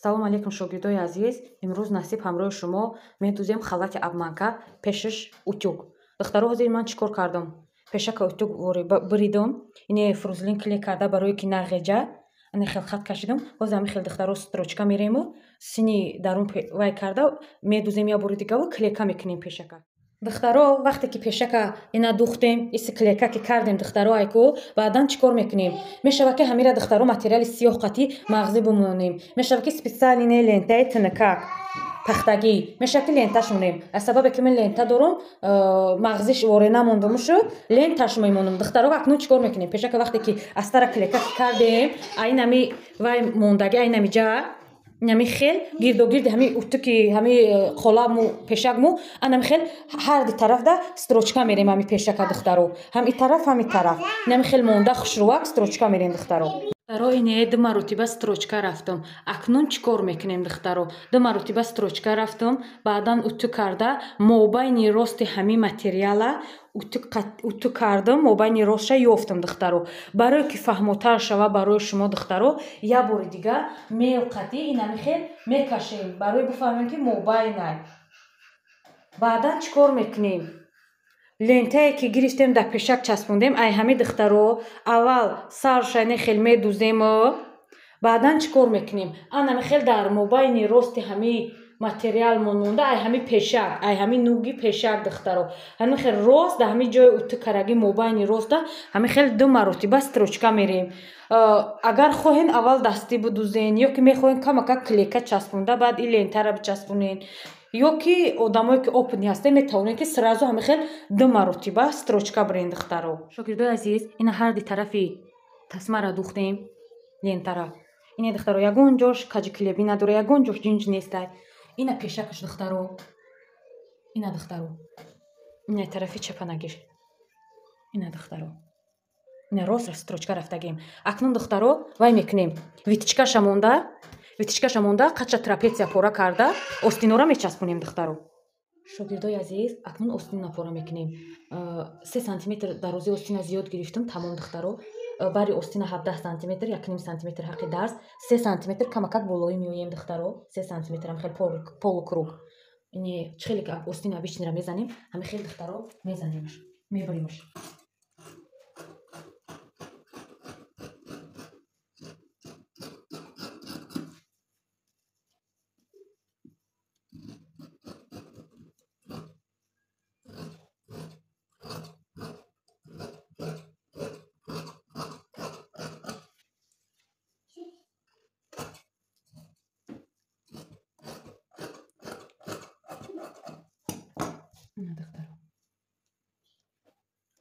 Салом алейкум, шогирдои азиз. Имрӯз насиб ҳамроҳи шумо медӯзем халати обманка, пешаш утюг. Духтаро, ҳозир ман чӣ кор кардам? Пешака утюг буридам. Ине фрузлин клей карда, барое ки нағеҷа. Ане хел хат кашидам. Ҳозир ҳамин хел, духтаро, строчка мерему, сини дарун вай карда медӯзем, я бори дигаву клейка мекунем пешака. Духтаро, вақте ки пешака ина духтем, иси клейка ки кардем, духтаро, айку баъдан чӣ кор мекунем? Мешавад, ки ҳамира, духтаро, материали сиёҳ қатӣ мағзӣ бимонем. Мешавад, ки специальный лентаи тинакак пахтагӣ мешавад, ки ленташ монем. Аз сабабе ки ман лента дорум, мағзиш воре намондамушу ленташ мемонам. Духтаро, акнун чӣ кор мекунем? Пешака вақте ки астара клейка кардем, айнами вай мондаги, айнами ҷа, ҳами хел гирдогирди ҳами утуки ҳами қоламу пешакму анами хел ҳар ди тарафда строчка мерем ҳами пешака, духтаро, ҳам и тараф, ҳам и тараф, инами хел монда, хушрувак строчка мерем, духтаро. Духтаро, ине ду маротиба строчка рафтам. Акнун чӣ кор мекунем, духтаро? Ду маротиба строчка рафтам, баъдан утюг карда, мобайни рости ҳамин материала утюг кардам, мобайни ростша ёфтам, духтаро. Барое ки фаҳмотар шава барои шумо, духтаро, як бори дига мел қатӣ инами хел мекашем, барои бифаҳмем, ки мобайнай. Баъдан чӣ кор мекунем? Лентае ки гирифтем, дар пешак часпондем, ай ҳами, духтаро, аввал сарша не хел медузему, баъдан чӣ кор мекунем? Анами хел дар мобайни рости ҳами материал мононда, ай ҳами пешак, ай ҳами нуги пешак, духтаро, ҳами хел рост дар ҳами ҷои уту караги мобайни роста ҳами хел ду маротиба строчка мерем. Агар хоҳен, аввал дастӣ будузен, ё ки мехоҳен, камакак клейка часпонда, баъд и лентара бичаспонен, ё ки одамое ки опытный ҳастед, метавонед, ки сразу ҳами хел ду маротиба строчка бирен, духтаро. Шогирдои азиз, ина ҳар ди тарафи тасмара духтем, лентара. Ине, духтаро, ягон ҷош каҷи-килебӣ надора, ягон ҷош ҷинҷ нестай. Ина пешакаш, духтаро, ина, духтаро, ина тарафи чапанагиш, ина, духтаро, ина рост строчка рафтагем. Акнун, духтаро, вай мекунем, вытачкаша монда, вытачкаша монда, қача трапеция пора карда, остинора мечаспонем, духтаро. Шогирдои азиз, акнун остина пора мекунем. 3 сантиметр дарози остина зиёд гирифтам, тамом, духтаро. Бари остина 17 сантиметр, 1,5 сантиметр ҳаққи дарз, 3 сантиметр камакак болоӣ меоем, духтаро, 3 сантиметрам хел полукруг. Ини чӣ хеле ки остина обычныйра мезанем, ҳами хел, духтаро, мезанемш, мебуримш. Духтаро,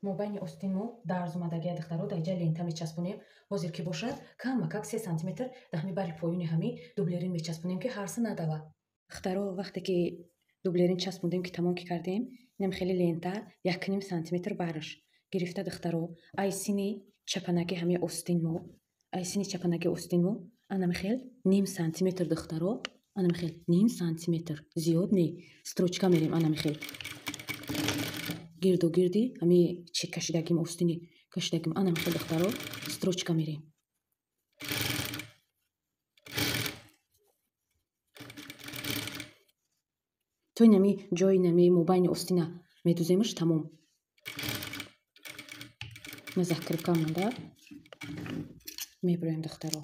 мобайни остинмо дарз омадагия, духтаро, дар инҷа лента мечаспонем. Ҳозир ки бошад, камакак 3 сантиметр дар ҳами бари поёни ҳами дублерин мечаспонем, ки ҳарса надава. Духтаро, вақте ки дублерин часпондем, ки тамом ки кардем, инам хеле лента 1,5 сантиметр бараш гирифта, духтаро, ай сини чапанаги ҳами остинмо, ай сини чапанаги остинмо анами хел ним сантиметр, духтаро, анами хел ним сантиметр, зиёд не, строчка мерем анами хел гирдогирди ҳами чи кашидагим, остини кашидагим, анами хел, духтаро, строчка мерем то инами ҷои нами мобайни остина медуземаш, тамом. На закрепка монда мебироем, духтаро.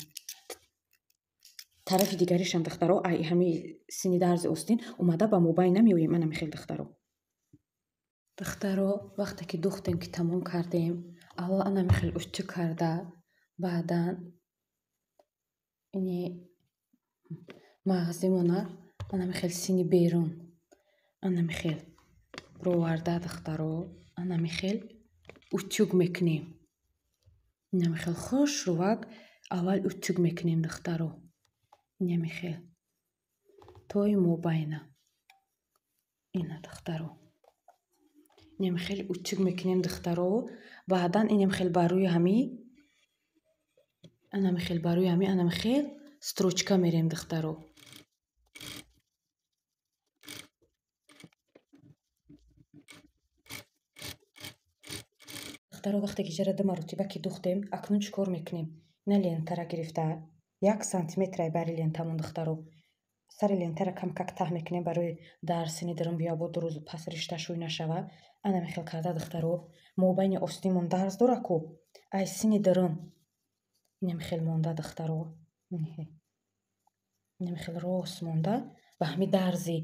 Тарафи дигаришам, духтаро, ай ҳами сини дарзи остин омада, ба мобайна меоем анами хел, духтаро. Духтаро, вақте ки духтем, ки тамом кардем, аввал анами хел утюг карда, баъдан ини мағзимона анами хел сини берун анами хел бироварда, духтаро, анами хел утюг мекунем. Инами хел хушрувак аввал утюг мекунем, духтаро, инами хел тои мобайна. Ина, духтаро, инам хел утюг мекунем, духтаро. Баъдан инам хел бар рӯи ҳами, анами хел бар рӯи ҳами анами хел строчка мерем, духтаро. Духтаро, вақте ки ҷара ду маротиба ки духтем, акнун чӣ кор мекунем? Ина лентара гирифта. 1 сантиметрай бари лентамон, духтаро. Сари лентаро кам-как таҳ мекунем, барои дар сини дарун биё бо 2 рӯз пас ришта шӯй нашава. Ана мехел карда, духтаро, мобайни остинмон дарз дора ку, ай сини дарун инам хел монда, духтаро, инам хел рост монда. Ба ҳами дарзи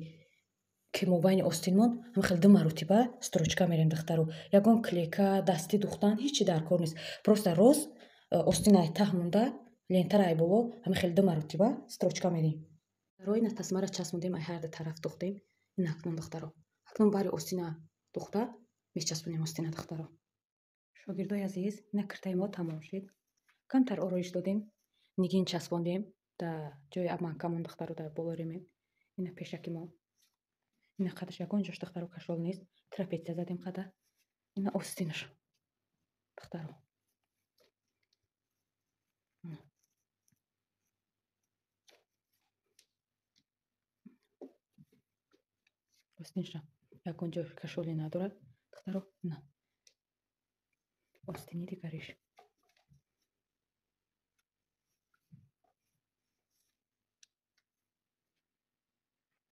ки мобайни остинмон ҳам хел 2 маротиба строчка мерем, духтаро. Ягон клейка, дастӣ духтан ҳечи дар кор нест, просто рост остин ай таҳ монда, лентаро ай боло ҳами хел 2 маротиба строчка мерем. Рои на тасмара часпондем, ай ҳар ду тараф духтем. Ин акнун, духтаро, акнун бари остина духта мечаспонем остина, духтаро. Шогирдои азиз, ина киртаи мо тамом шуд. Камтар ороиш додем, нигин часпондем дар ҷои обманкамон, духтаро, дар болои ремень. Ина пешаки мо, ина қадаш ягон ҷош, духтаро, кашол нест. Трапеция задем қада. Ина остинаш, духтаро. Остинша ягон ҷо кашоле надорад, духтаро. На остини дигариш.